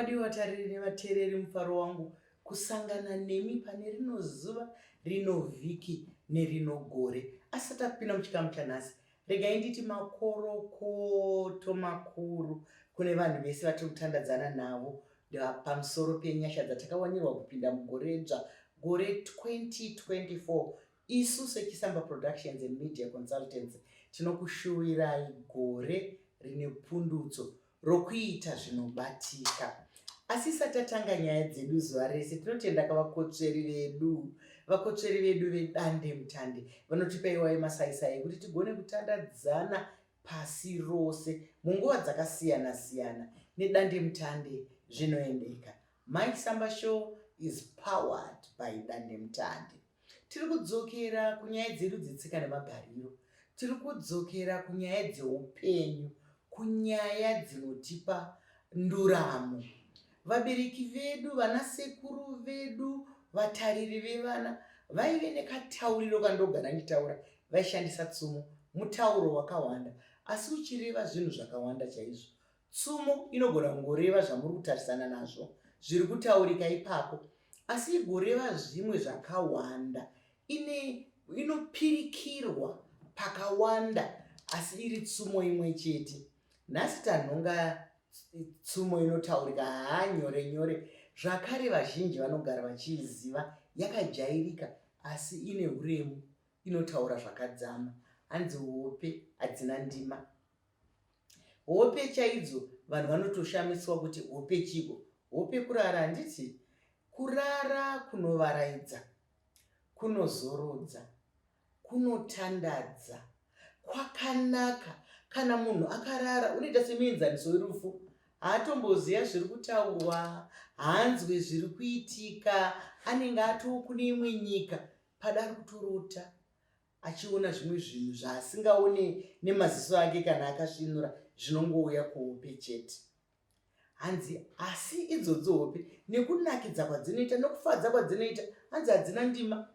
Vadiwa vatariri nevateereri mufaro wangu kusangana nemi pane rino zuva, rino vhiki nerino gore. Asi tapinda muchikamu chanhasi, regai nditi makorokoto makuru kune vanhu vese vatiri kutandadzana navo pamusoro penyasha dzatakawanirwa kupinda mugore dzva, gore 2024. Isu seChisamba Productions and Media Consultants tinokushuwirai gore rine pundutso rokuita zvinobatika. Asi isati tatanga nyaya dzedu zuva rese, tinotenda kavakotsveri vedu, vakotsveri vedu vedandemutande vanotipa iwayo masaisai ekuti tigone kutandadzana pasi rose munguva dzakasiyana-siyana nedandemutande zvinoendeka. Mai Chisamba Show is powered by Dandemutande. Tiri kudzokera kunyaya dzedu dzetsika nemagariro. Tiri kudzokera kunyaya dzeupenyu, kunyaya dzinotipa nduramo. Vabereki vedu, vanasekuru vedu, vatariri vevana vaive nekatauriro kandogara nditaura, vaishandisa tsumo, mutauro wakawanda asi uchireva zvinhu zvakawanda chaizvo. Tsumo inogona kungoreva zvamuri kutarisana nazvo zviri kutaurika ipapo, asi igoreva zvimwe zvakawanda. Ine inopirikirwa pakawanda asi iri tsumo imwe chete. Nhasi tanhonga tsumo inotaurika haa nyore nyore zvakare vazhinji vanogara vachiiziva yakajairika asi ine uremu inotaura zvakadzama. Hanzi hope hadzina ndima. Hope chaidzo vanhu vanotoshamiswa kuti hope chiko? Hope kurara handiti? Kurara kunovaraidza, kunozorodza, kunotandadza, kwakanaka. Kana munhu akarara unoita semuenzaniso werufu, haatomboziva zviri kutaurwa, haanzwe zviri kuitika, anenge atoo kune imwe nyika pada ari kutorota achiona zvimwe zvinhu zvaasingaone nemaziso ake kana akasvinura zvinongouya kuhope chete. Hanzi asi idzodzo hope nekunakidza kwadzinoita nokufadza kwadzinoita hanzi hadzina ndima.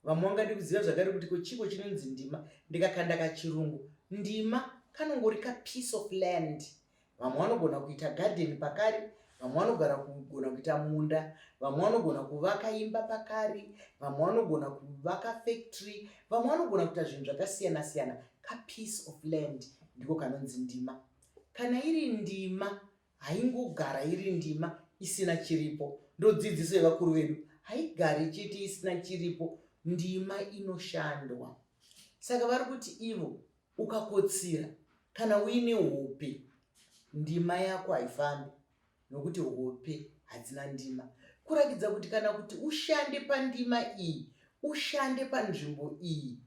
Vamwe vangade kuziva zvakare kuti ko chiko chinonzi ndima ndikakanda kachirungu ndima kanongori ka piece of land Vamwe vanogona kuita garden pakari, vamwe vanogara kugona kuita munda, vamwe vanogona kuvaka imba pakari, vamwe vanogona kuvaka factory, vamwe vanogona kuita zvinhu zvakasiyana siyana. Ka piece of land ndiko kanonzi ndima. Kana iri ndima haingogara iri ndima isina chiripo. Ndodzidziso yevakuru vedu, haigari chete isina chiripo. Ndima inoshandwa. Saka vari kuti ivo Ukakotsira kana uine hope ndima yako haifambi nokuti hope hadzina ndima. Kurakidza kuti kana kuti ushande pandima iyi, ushande panzvimbo iyi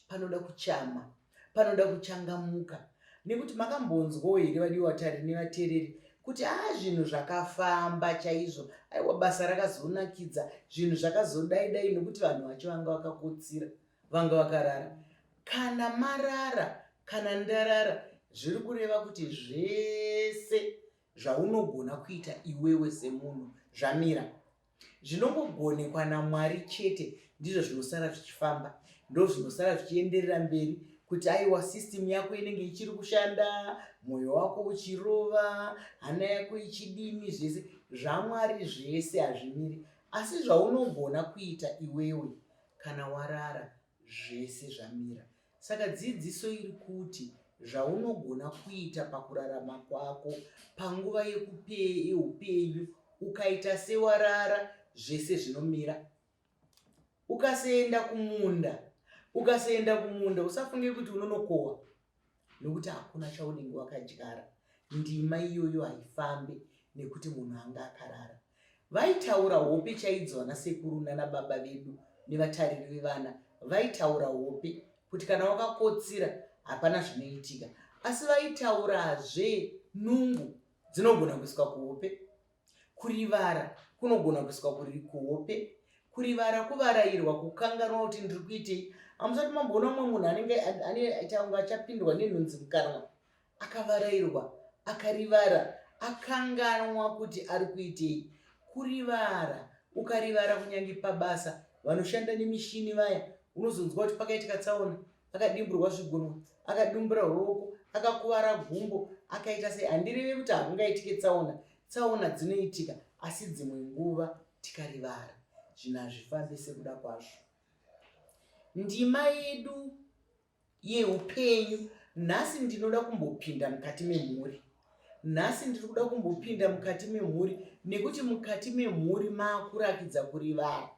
panoda kuchama, panoda kuchangamuka. Nekuti makambonzwawo here vadiwa vatari nevatereri kuti haa zvinhu zvakafamba chaizvo, aiwa basa rakazonakidza, zvinhu zvakazodai dai nokuti vanhu vacho vanga vakakotsira. Vanga vakarara. Kana marara kana ndarara zviri kureva kuti zvese zvaunogona kuita iwewe semunhu zvamira. Zvinongogonekwa naMwari chete ndizvo zvinosara zvichifamba, ndozvinosara zvichienderera mberi kuti aiwa system yako inenge ichiri kushanda, mwoyo wako uchirova, hana yako ichidini, zvese zvaMwari zvese hazvimiri. Asi zvaunogona kuita iwewe Kana warara zvese zvamira. Saka dzidziso iri kuti zvaunogona kuita pakurarama kwako panguva yeupenyu ukaita sewarara zvese zvinomira. Ukasaenda kumunda, ukasaenda kumunda usafunge kuti unonokohwa nokuti hakuna chaunenge wakadyara. Ndima iyoyo haifambe nekuti munhu anga akarara. Vaitaura hope chaidzo vana sekuru nana baba vedu nevatariri vevana vaitaura hope kuti kana wakakotsira hapana zvinoitika asi vaitaurazve nungu dzinogona kuiswa kuhope kurivara kunogona kuiswa kuhope kurivara kuvarairwa kukanganwa kuti ndiri kuitei hamusati mamboona umwe munhu anenge aneita kunge achapindwa nenhunzi mukanwa Akavarairwa, akarivara, akanganwa kuti ari kuitei. Kurivara, ukarivara kunyange pabasa, vanoshanda nemishini vaya, unozonzwa kuti pakaitika tsaona, akadimburwa zvigunwe, akadumbura ruoko, akakuvara gumbo, akaita sei. Handireve kuti hakungaitike tsaona. Tsaona dzinoitika asi dzimwe nguva tikarivara zvinhu hazvifambi sekuda kwazvo. Ndima yedu yeupenyu nhasi ndinoda kumbopinda mukati memhuri. Nhasi ndiri kuda kumbopinda mukati memhuri nekuti mukati memhuri maakurakidza kurivara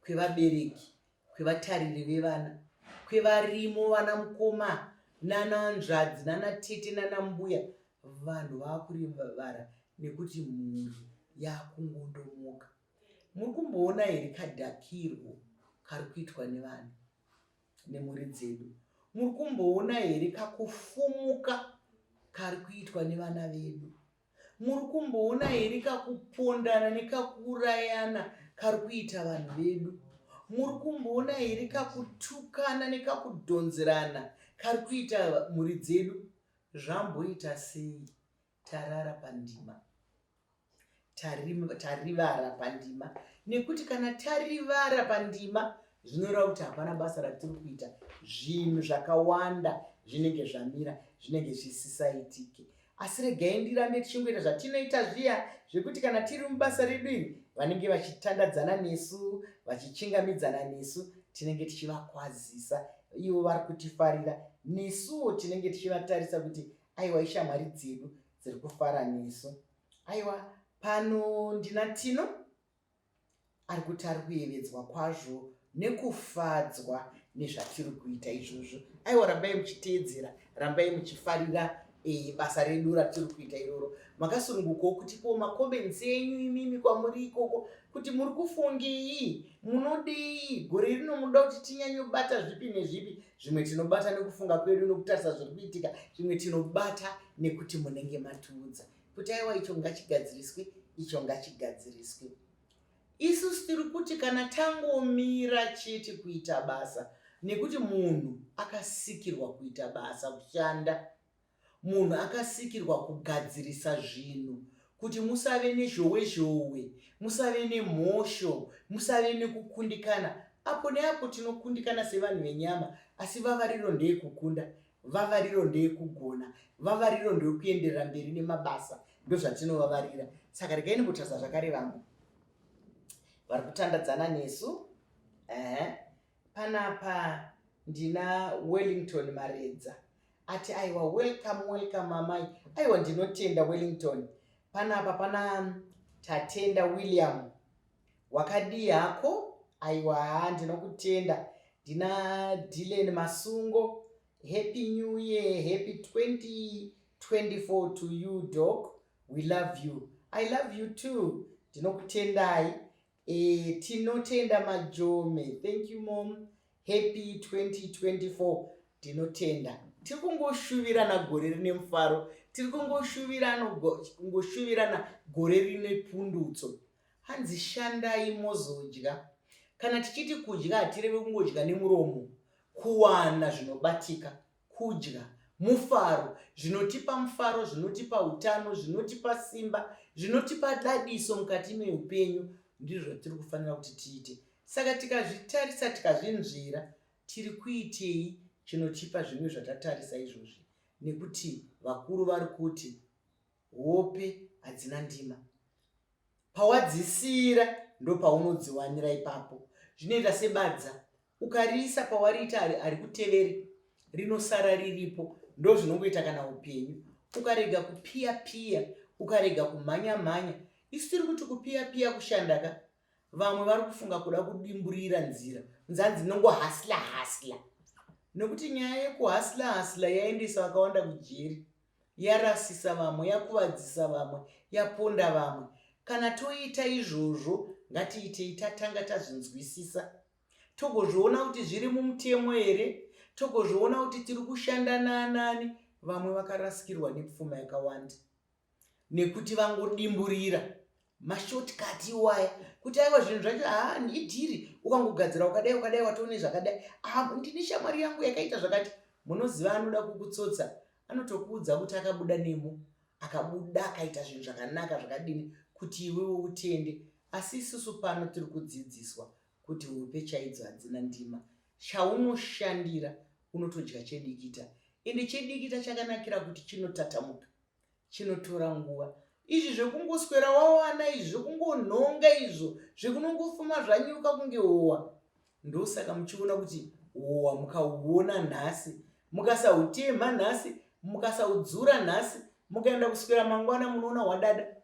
kwevabereki, kwevatariri vevana, kwevarimo vana mukoma nana hanzvadzi nana tete nana mbuya. Vanhu vakurivara nekuti mhuri yakungondomoka. Muri kumboona here kadhakirwo kari kuitwa nevanhu nemhuri dzedu? Muri kumboona here kakufumuka kari kuitwa nevana vedu? Muri kumboona here kakupondana nekakuurayana kari kuita vanhu vedu? Muri kumboona here kakutukana nekakudhonzerana kari kuita mhuri dzedu? Zvamboita sei tarara pandima? Tarivara pandima nekuti kana tarivara pandima zvinoreva kuti hapana basa ratiri kuita. Zvinhu zvakawanda zvinenge zvamira, zvinenge zvisisaitike. Asi regai ndirambe tichingoita zvatinoita zviya zvekuti kana tiri mubasa redu iri, vanenge vachitandadzana nesu, vachichingamidzana nesu, tinenge tichivakwazisa. Ivo vari kutifarira, nesuwo tinenge tichivatarisa kuti aiwa ishamwari dzedu dziri kufara nesu. Aiwa, pano ndina Tino ari kuti ari kuyevedzwa kwazvo nekufadzwa nezvatiri kuita izvozvo. Aiwa, rambai muchiteedzera, rambai muchifarira e, basa redu ratiri kuita iroro. Makasunungukawo kutipawo macomments enyu imimi kwamuri ikoko kuti muri kufungei, munodei gore rino, munoda kuti tinyanyobata zvipi nezvipi. Zvimwe tinobata nekufunga kwedu nekutarisa zviri kuitika, zvimwe tinobata nekuti munenge matiudza kuti aiwa icho ngachigadziriswe, icho ngachigadziriswe. Isusu tiri kuti kana tangomira chete kuita basa, nekuti munhu akasikirwa kuita basa, kushanda. Munhu akasikirwa kugadzirisa zvinhu kuti musave nezhowe zhowe, musave nemhosho, musave nekukundikana. Apo neapo tinokundikana sevanhu venyama, asi vavariro ndeyekukunda, vavariro ndeyekugona, vavariro ndeyekuenderera mberi nemabasa, ndozvatinovavarira. Saka regai ndimbotarisa zvakare vamwe vari kutandadzana nesu. Panapa ndina Wellington Maredza ati aiwa welcome, welcome amai. Aiwa, ndinotenda Wellington. Panapa pana Tatenda William, wakadii hako? Aiwa, ndinokutenda. Ndina Dylan Masungo, happy new year, happy 2024 to you doc, we love you. I love you too, ndinokutendai. Tinotenda Majome, thank you mom, happy 2024. Ndinotenda. Tiri kungoshuvirana gore rine mufaro, tiri kungoshuvirana gore rine pundutso. Hanzi shandai mozodya. Kana tichiti kudya hatirevi kungodya nemuromo, kuwana zvinobatika, kudya mufaro, zvinotipa mufaro, zvinotipa utano, zvinotipa simba, zvinotipa dadiso mukati meupenyu, ndizvo zvatiri kufanira kuti tiite. Saka tikazvitarisa tikazvinzvera, tiri kuitei chinotipa zvimwe zvatatarisa izvozvi? Nekuti vakuru vari kuti hope hadzina ndima, pawadzisiyira ndopaunodziwanira ipapo. Zvinoita sebadza, ukariisa pawariita harikuteveri, rinosara riripo. Ndo zvinongoita kana upenyu, ukarega kupiya piya, ukarega kumhanya mhanya. Isu tiri kuti kupiya piya kushanda ka. Vamwe vari kufunga kuda kudimburira nzira, nzanzi nongohasla hasla, nekuti nyaya yekuhasla hasla yaendesa vakawanda kujeri, yarasisa vamwe, yakuvadzisa vamwe, yaponda vamwe. Kana toita izvozvo, ngatiitei tatanga tazvinzwisisa, togozviona kuti zviri mumutemo here, togozviona kuti tiri kushanda naanani. Vamwe vakarasikirwa nepfuma yakawanda nekuti vangodimburira mashortcut iwaya, kuti aiwa zvinhu zvacho haa idhiri, ukangogadzira ukadai ukadai watoone zvakadai. Ah, ndine shamwari yangu yakaita zvakati. Munoziva, anoda kukutsotsa anotokuudza kuti akabuda nemo, akabuda akaita zvinhu zvakanaka zvakadini, kuti iwewe utende. Asi isusu pano tiri kudzidziswa kuti hope chaidzo hadzina ndima. Chaunoshandira unotodya chedikita, ende chedikita chakanakira kuti chinotatamuka, chinotora nguva. Izvi zvekungoswera wawana izvi zvekungonhonga izvo zvekunongofuma zvanyuka kunge howa. Ndosaka muchiona kuti howa mukauona nhasi, mukasautemha nhasi, mukasaudzura nhasi, mukaenda kuswera mangwana munoona hwadada.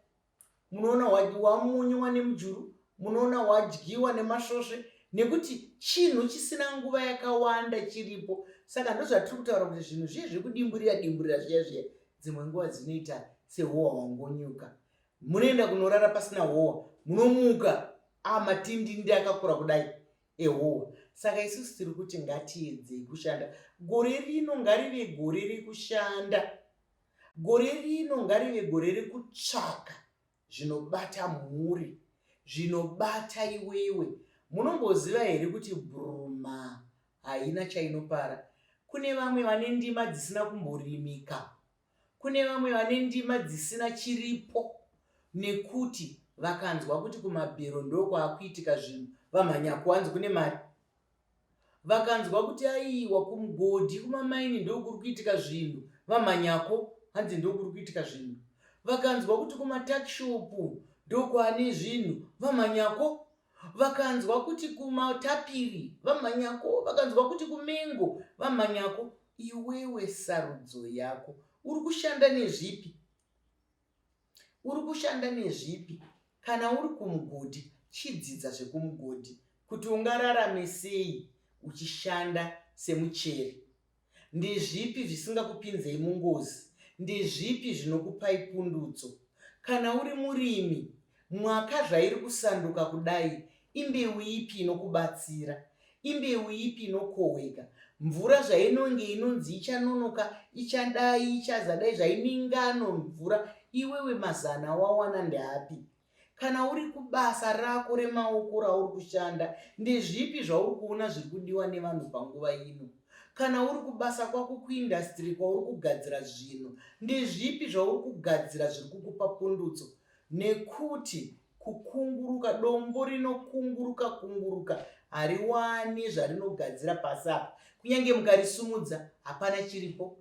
Munoona wamunywa nemujuru, munoona wadyiwa nemasvosve nekuti chinhu chisina nguva yakawanda chiripo. Saka ndozvatiri kutaura kuti zvinhu zviye zvekudimburira dimburira zviya zviya dzimwe nguva dzinoita sehowa hwangonyuka. Munoenda kunorara pasina howa, munomuka amatindindi akakura kudai ehowa. Saka isusu tiri kuti ngatiedzei kushanda. Gore rino ngarive gore rekushanda. Gore rino ngarive gore rekutsvaka zvinobata mhuri, zvinobata iwewe. Munomboziva here kuti bhuruma haina chainopara? Kune vamwe vane ndima dzisina kumborimika. Kune vamwe vane ndima dzisina chiripo nekuti vakanzwa kuti kumabhero ndokwaakuitika zvinhu vamhanyako hanzi kune mari. Vakanzwa kuti aiwa kumugodhi kumamaini ndokuri kuitika zvinhu vamhanyako hanzi ndokuri kuitika zvinhu. Vakanzwa kuti kumatakishopu ndokwane zvinhu vamhanyako. Vakanzwa kuti kumatapiri vamhanyako. Vakanzwa kuti kumengo vamhanyako. Iwewe sarudzo yako uri kushanda nezvipi? Uri kushanda nezvipi? Kana uri kumugodhi, chidzidza zvekumugodhi kuti ungararame sei uchishanda semucheri. Ndezvipi zvisingakupinzei mungozi? Ndezvipi zvinokupai pundutso? Kana uri murimi, mwaka zvairi kusanduka kudai, imbeu ipi inokubatsira? Imbeu ipi inokohweka? Mvura zvainonge inonzi ichanonoka, ichadai, ichazadai, zvainingano mvura, iwewe mazana awawana ndeapi? Kana uri kubasa rako remaoko rauri kushanda, ndezvipi zvauri kuona zviri kudiwa nevanhu panguva ino? Kana uri kubasa kwako kuindastiri kwauri kugadzira zvinhu, ndezvipi zvauri kugadzira zviri kukupa pundutso? Nekuti kukunguruka, dombo rinokunguruka kunguruka hariwani zvarinogadzira pasi apa. Kunyange mukarisumudza hapana chiripo.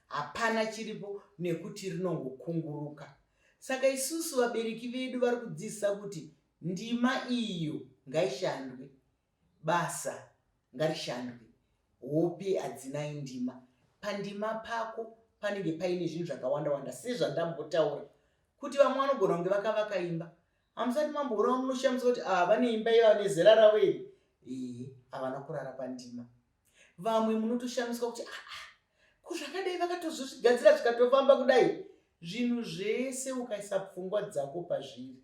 Hapana chiripo nekuti rinongokunguruka. Saka isusu vabereki vedu vari kudzidzisa kuti ndima iyo ngaishandwe, basa ngarishandwe, hope hadzinai ndima. Pandima pako panenge paine zvinhu zvakawanda wanda sezvandambotaura kuti vamwe vanogona kunge vakavaka imba. Hamusati mamboona munoshamisa kuti ah, vane imba iyo nezera ravo iri. Ehe, havana kurara pandima. Vamwe munotoshamiswa kuti ah, ah, ko zvakadai vakatozozvigadzira zvikatofamba kudai. Zvinhu zvese ukaisa pfungwa dzako pazviri,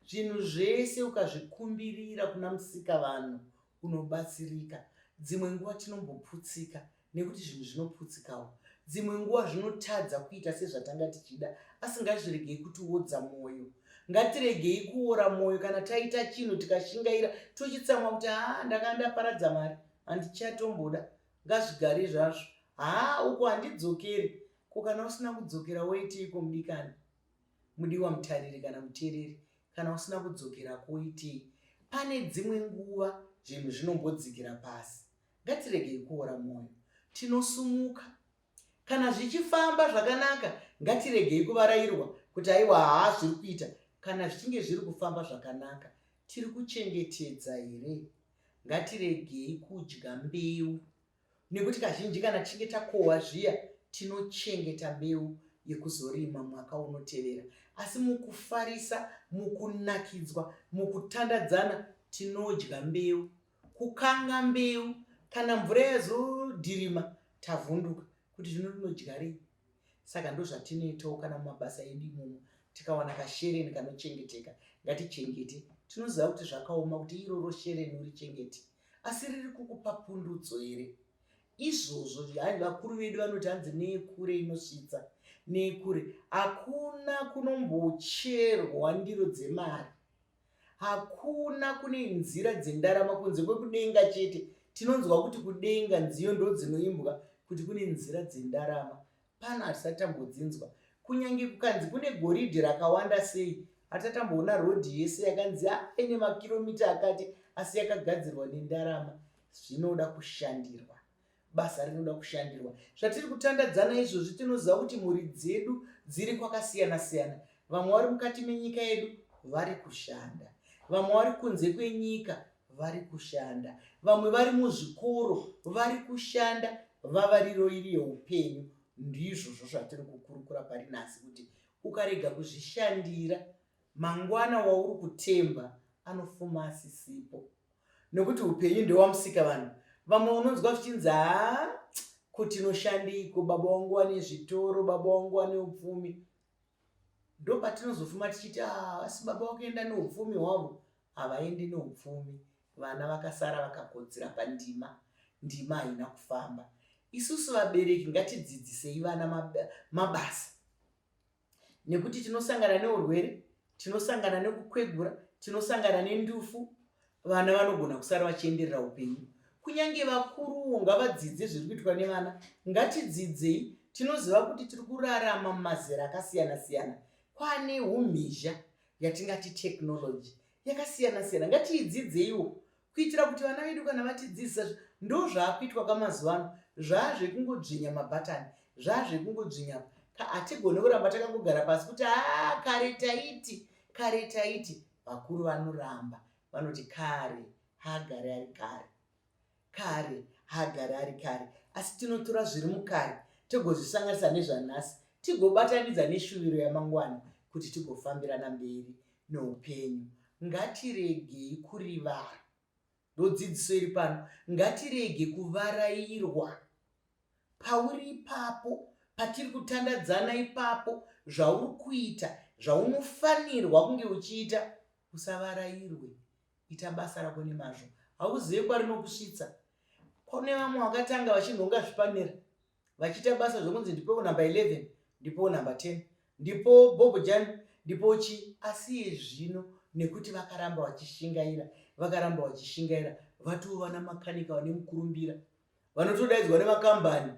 zvinhu zvese ukazvikumbirira kuna Musikavanhu, unobatsirika. Dzimwe nguva tinomboputsika nekuti zvinhu zvinoputsikawo. Dzimwe nguva zvinotadza kuita sezvatanga tichida, asi ngazviregei kutiodza mwoyo. Ngatiregei kuora mwoyo kana taita chinhu tikashingaira tochitsamwa kuti haa ndakanga ndaparadza mari handichatomboda ngazvigare zvazvo haa uko handidzokeri. Ko kana usina kudzokera woiteiko mudikani? Mudiwa mutariri kana muteereri, kana usina kudzokera koitei? Pane dzimwe nguva zvinhu zvinombodzikira pasi. Ngatiregei kuora mwoyo. Tinosumuka. Kana zvichifamba zvakanaka, ngatiregei kuvarairwa kuti aiwa haa zviri kuita. Kana zvichinge zviri kufamba zvakanaka, tiri kuchengetedza here? Ngatiregei kudya mbeu nekuti kazhinji kana tichinge takohwa zviya tinochengeta mbeu yekuzorima mwaka unotevera. Asi mukufarisa, mukunakidzwa, mukutandadzana tinodya mbeu. Kukanga mbeu kana mvura yazodhirima tavhunduka kuti zvino tinodyarei. Saka ndozvatinoitawo kana mumabasa edu imomo tikawana kashereni kanochengeteka ngatichengete. Tinoziva kuti zvakaoma kuti iroro shereni urichengete asi riri kukupa pundutso here? Izvozvo vakuru vedu vanoti hanzi neyekure inosvitsa neyekure. Hakuna kunombocherwa ndiro dzemari. Hakuna kune nzira dzendarama kunze kwekudenga chete. Tinonzwa kuti kudenga nziyo ndodzinoimbwa kuti kune nzira dzendarama. Pano hatisati tambodzinzwa. Kunyange kukanzi kune goridhe rakawanda sei, hatisati tamboona rodhi yese yakanzi ine makiromita akati asi yakagadzirwa nendarama. Zvinoda kushandirwa. Basa rinoda kushandirwa. Zvatiri kutandadzana izvozvi tinoziva kuti mhuri dzedu dziri kwakasiyana siyana. Vamwe vari mukati menyika yedu vari kushanda, vamwe vari kunze kwenyika vari kushanda, vamwe vari muzvikoro vari kushanda. Vavariro iri yeupenyu ndizvozvo zvatiri kukurukura pari nhasi, kuti ukarega kuzvishandira, mangwana wauri kutemba anofuma asisipo, nekuti upenyu ndewamusika vanhu. Vamwe unonzwa zvichinzi, haa, kuti noshandeiko, baba wangu wane zvitoro, baba wangu wane upfumi. Ndopatinozofuma tichiti, ah, asi baba wakaenda neupfumi hwavo. Havaendi neupfumi, vana vakasara vakakodzera pandima, ndima haina kufamba. Isusu vabereki ngatidzidzisei vana mabasa, nekuti tinosangana neurwere, tinosangana nekukwegura, tinosangana nendufu. Vana vanogona kusara vachienderera upenyu. Kunyange vakuruwo ngavadzidze zviri kuitwa nevana. Ngatidzidzei, tinoziva kuti tiri kurarama mumazera akasiyana siyana. Kwane umhizha yatingati technology yakasiyana siyana, ngatiidzidzeiwo kuitira kuti vana vedu kana vatidzidzisa. Ndo zvaakuitwa kamazuva ano, zvaazvekungodzvinya mabhatani, zvaazvekungodzvinya. Hatigone kuramba takangogara pasi kuti, haa, kare taiti, kare taiti. Vakuru vanoramba vanoti kare haagari ari kare, kare haagari ari kare. Asi tinotora zviri mukare tigozvisanganisa nezvanhasi, tigobatanidza neshuviro yamangwana kuti tigofambirana mberi neupenyu. Ngatiregei kurivara, ndodzidziso iri pano. Ngatirege kuvarairwa pauri ipapo, patiri kutandadzana ipapo, zvauri kuita, zvaunofanirwa kunge uchiita. Usavarairwe, ita basa rako nemazvo, hauzive kwarinokusvitsa. Kune vamwe vakatanga vachinhonga zvipanera, vachiita basa zvokunzi ndipewo namba 11, ndipewo namba 10, ndipo bhobhojani, ndipo chi. Asi zvino nekuti vakaramba vachishingaira, vakaramba vachishingaira, vatova namakanika vane mukurumbira, vanotodaidzwa nemakambani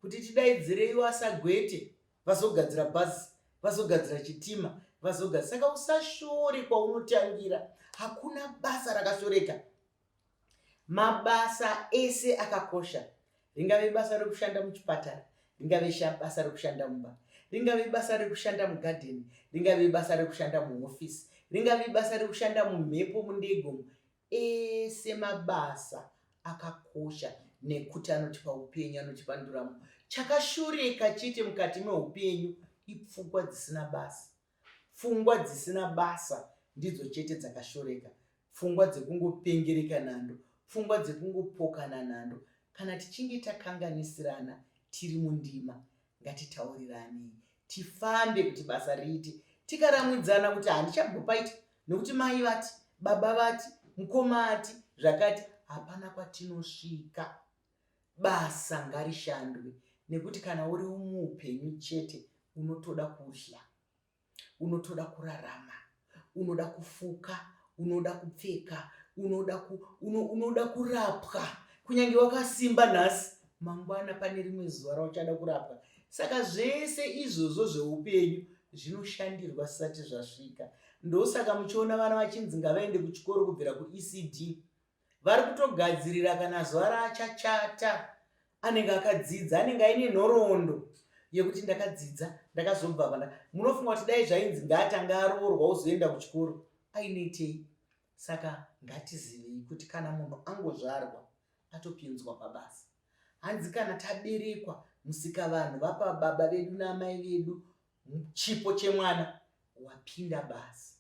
kuti tidaidzireiwo asagwete vazogadzira bhazi, vazogadzira chitima, vazogadzira. Saka usashore kwaunotangira, hakuna basa rakashoreka. Mabasa ese akakosha, ringave basa rekushanda muchipatara, ringave basa rekushanda mumba, ringave basa rekushanda mugadheni, ringave basa rekushanda muhofisi, ringave basa rekushanda mumhepo, mundege. Ese mabasa akakosha nekuti anotipa upenyu, anotipa nduramo. Chakashoreka chete mukati meupenyu ipfungwa dzisina basa. Pfungwa dzisina basa ndidzo chete dzakashoreka, pfungwa dzekungopengereka nhando, pfungwa dzekungopokana nhando. Kana tichinge takanganisirana tiri mundima, ngatitauriranei, tifambe kuti basa riite. Tikaramwidzana kuti handichambopaita nekuti mai vati, baba vati, mukoma ati zvakati, hapana kwatinosvika. Basa ngarishandwe, nekuti kana uri muupenyu chete unotoda kudya, unotoda kurarama, unoda kufuka, unoda kupfeka, unoda, ku, uno, unoda kurapwa. Kunyange wakasimba nhasi, mangwana pane rimwe zuva rauchada kurapwa. Saka zvese izvozvo zveupenyu zvinoshandirwa zvisati zvasvika. Ndosaka muchiona vana vachinzi ngavaende kuchikoro kubvira kuECD. Vari kutogadzirira kana zuva raachachata anenge akadzidza, anenge aine nhoroondo yekuti ndakadzidza, ndakazobva pana. Munofunga kuti dai zvainzi ngaatanga aroorwa ozoenda kuchikoro, ainoitei? Saka ngatizivei kuti kana munhu angozvarwa atopinzwa pabasa. Hanzi kana taberekwa, musikavanhu vapa baba vedu naamai vedu chipo chemwana, wapinda basa.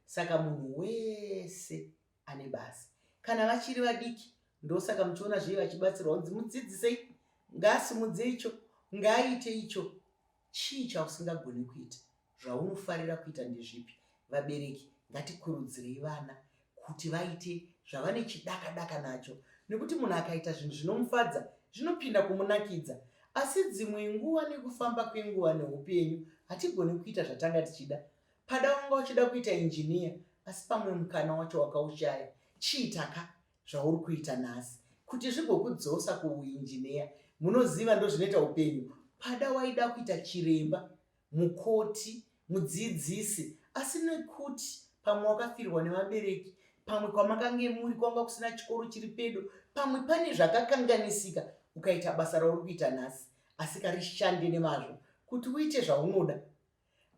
Saka munhu wese ane basa kana vachiri vadiki. Ndosaka muchiona zvii vachibatsirwa kunzi mudzidzisei, ngaasimudze icho, ngaaite icho. Chii chausingagoni kuita? Zvaunofarira kuita ndezvipi? Vabereki ngatikurudzirei vana kuti vaite zvavane chidaka daka nacho, nekuti munhu akaita zvinhu zvinomufadza zvinopinda kumunakidza. Asi dzimwe nguva nekufamba kwenguva neupenyu hatigoni kuita zvatanga tichida. Pada wanga uchida kuita injiniya, asi pamwe mukana wacho wakaushaya. Chiitaka zvauri kuita nhasi kuti zvigokudzosa kuuinjiniya. Munoziva, ndozvinoita upenyu. Pada waida kuita chiremba, mukoti, mudzidzisi, asi nekuti pamwe wakafirwa nevabereki, pamwe kwamakange muri kwanga kusina chikoro chiri pedo, pamwe pane zvakakanganisika, ukaita basa rauri kuita nhasi, asi karishande nemazvo kuti uite zvaunoda.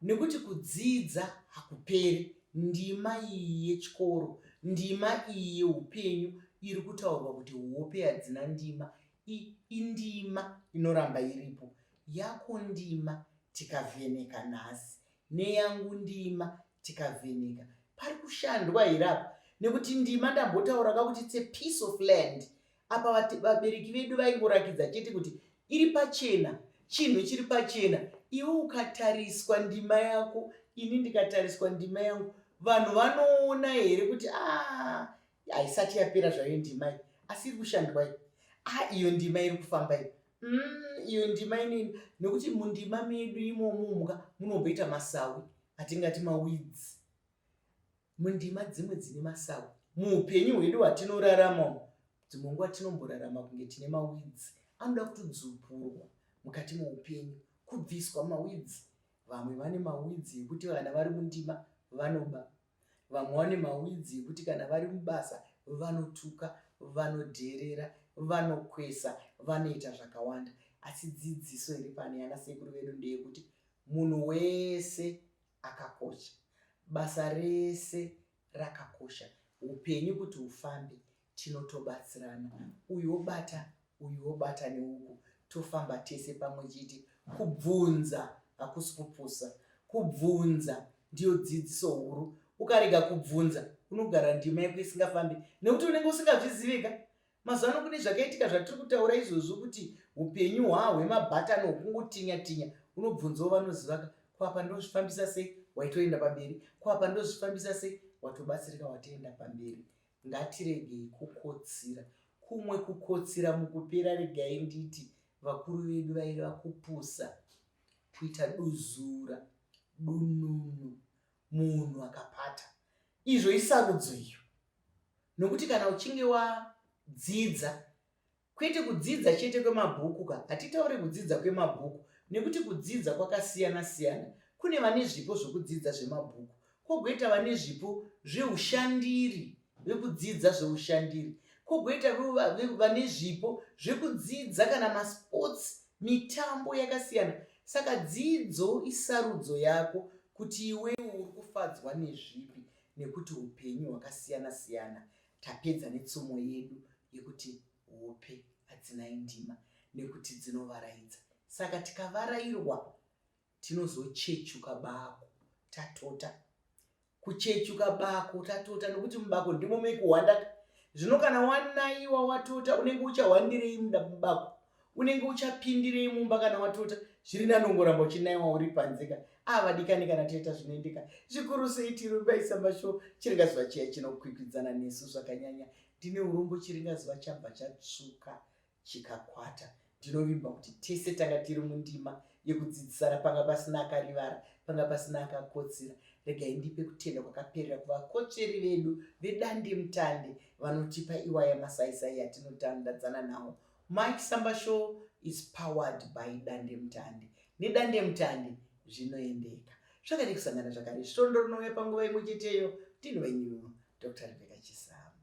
Nekuti kudzidza hakuperi. Ndima iyi yechikoro, ndima iyi yeupenyu iri kutaurwa kuti hope hadzina ndima. Indima inoramba iripo. Yako ndima tikavheneka nhasi neyangu ndima tikavheneka. Pari kushandwa here apa? Nekuti ndima ndambotaura ka kuti it's a piece of land. Apa vabereki vedu vaingorakidza chete kuti iri pachena, chinhu chiri pachena. Iwe ukatariswa ndima yako, ini ndikatariswa ndima yangu, vanhu vanoona here kuti ah, haisati yapera zvayo ndima iyi, asi iri kushandwa iyi. Ah, iyo ndima iri kufamba iyi. Iyo ndima inini, nekuti mundima medu imomo muka munomboita masawi atingati maweeds. Mundima dzimwe dzine masawi. Muupenyu hwedu hwatinorarama umu, dzimwe nguva tinomborarama kunge tine maweeds anoda kutodzupurwa mukati meupenyu, kubviswa maweeds. Vamwe vane maweeds ekuti kana vari mundima vanoba. Vamwe vane maweeds ekuti kana vari mubasa vanotuka, vanodherera, vanokwesa, vanoita zvakawanda. Asi dzidziso iri pano yana sekuru vedu ndeyekuti munhu wese akakosha. Basa rese rakakosha. Upenyu kuti hufambe tinotobatsirana. Uyu wobata, uyu wobata neuku, tofamba tese pamwe chete. Kubvunza hakusi kupusa. Kubvunza ndiyo dzidziso huru. Ukarega kubvunza unogara ndima yako isingafambi nekuti unenge usingazvizivi ka. Mazuva ano kune zvakaitika zvatiri kutaura izvozvo kuti upenyu hwahwemabhatani hwokungotinya tinya, unobvunzawo vanoziva ka, ko apa ndozvifambisa sei, waitoenda pamberi, ko apa ndozvifambisa sei, watobatsirika watoenda pamberi. Ngatiregei kukotsira. Kumwe kukotsira mukupera regai nditi vakuru vedu vaireva kupusa, kuita duzura, dununu, munhu akapata. Izvo isarudzo iyo. Nokuti kana uchinge wadzidza, kwete kudzidza chete kwemabhuku ka, hatitaure kudzidza kwemabhuku, nekuti kudzidza kwakasiyana siyana. Kune vane zvipo zvokudzidza zvemabhuku, kwogoita vane zvipo zveushandiri, vekudzidza zveushandiri, kwogoita vane zvipo zvekudzidza kana masports, mitambo yakasiyana. Saka dzidzo isarudzo yako kuti iwewe uri kufadzwa nezvipi, nekuti upenyu hwakasiyana siyana. Tapedza netsumo yedu yekuti hope hadzinai ndima nekuti dzinovaraidza. Saka tikavarairwa tinozochechuka bako tatota. Kuchechuka bako tatota nekuti mubako ndimo mekuhwanda. Zvino kana wanaiwa watota unenge uchahwandirei mubako? Unenge uchapindirei mumba kana watota? Zviri nani ungoramba uchinaiwa uri panze ka. Ah, vadikani, kana taita zvinoendeka zvikuru sei tirumbaisa mashow chiringazuva chiya chinokwikwidzana nesu zvakanyanya. Ndine urombo chiringazuva chabva chatsvuka chikakwata. Ndinovimba kuti tese tanga tiri mundima yekudzidzisana, panga pasina akarivara, panga pasina akakotsira. Regai ndipe kutenda kwakaperera kuvakotsveri vedu vedandemutande vanotipa iwaya masaisai atinotandadzana nawo. Mike Samba Show is powered by Dandemutande. Nedandemutande zvinoendeka. Zvakadii kusangana zvakare svondo rinouya panguva imwe cheteyo. Ndini wenyu Dr. Rebecca Chisamba.